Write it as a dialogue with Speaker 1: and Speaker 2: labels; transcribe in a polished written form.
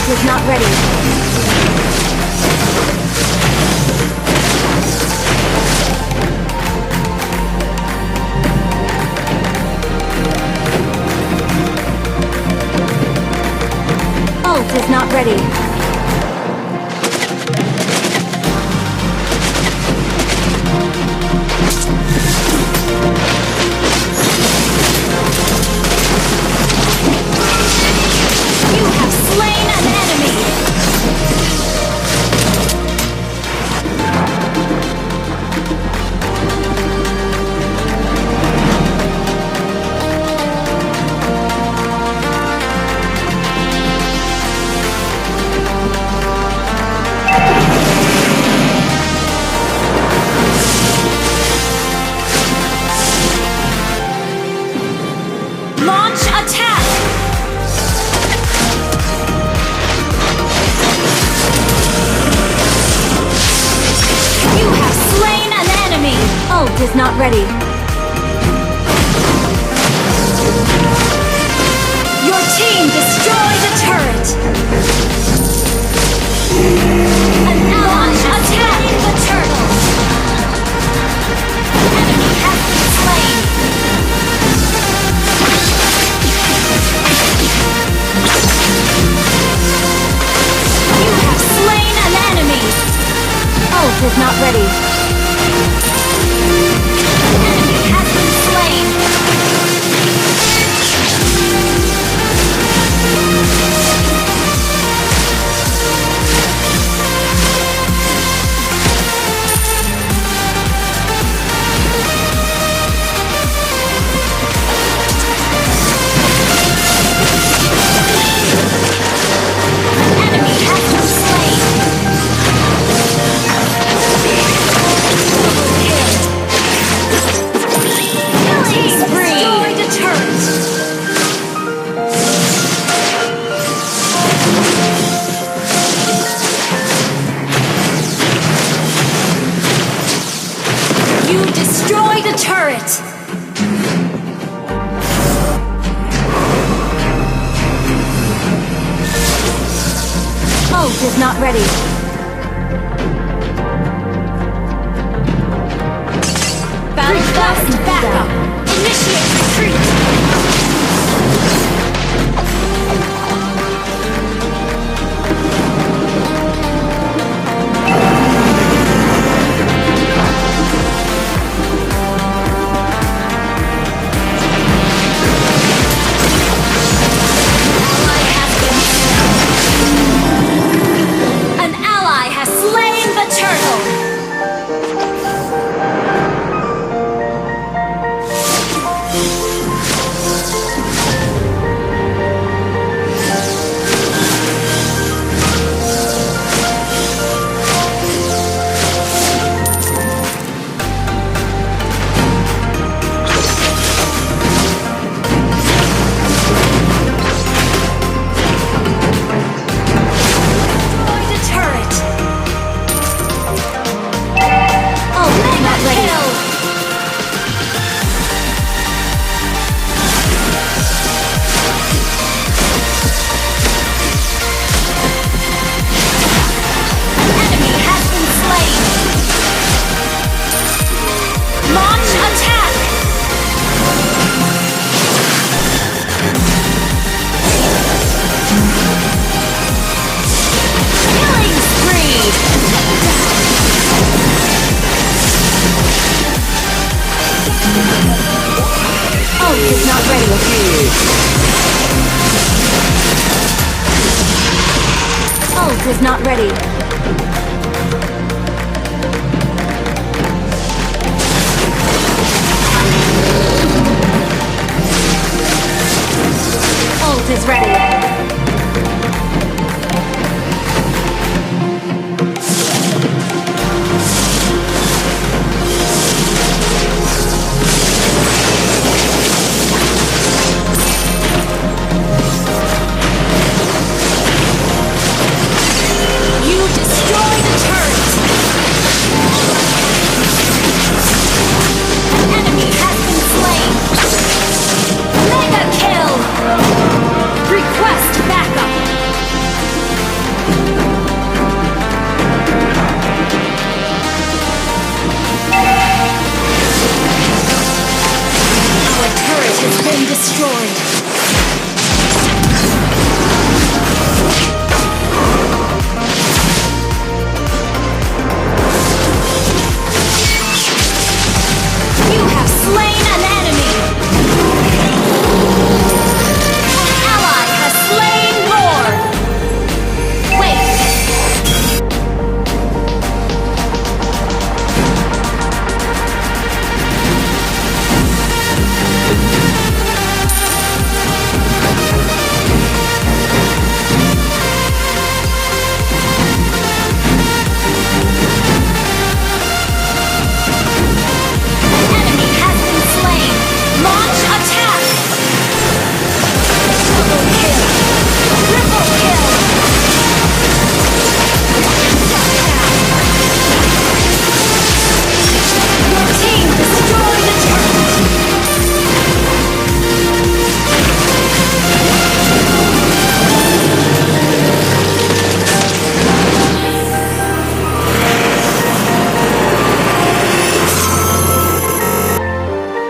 Speaker 1: Ult is not ready. Ult is not ready. You have slain an enemy! Launch attack! You have slain an enemy! Ult is not ready. Your team destroyed a turret! An ally attack the turtle! Enemy has been slain! You have slain an enemy! Ult is not ready. Enemy has been slain! Enemy has been slain! Killing spree! Destroyed a turret! You destroyed a turret! Ult is not ready. Request backup! Initiate retreat! An ally has slain the turtle! Destroyed a turret! Oh, not ready! Enemy has been slain! Launch attack! Killing spree! Ult is not ready. Ult is not ready.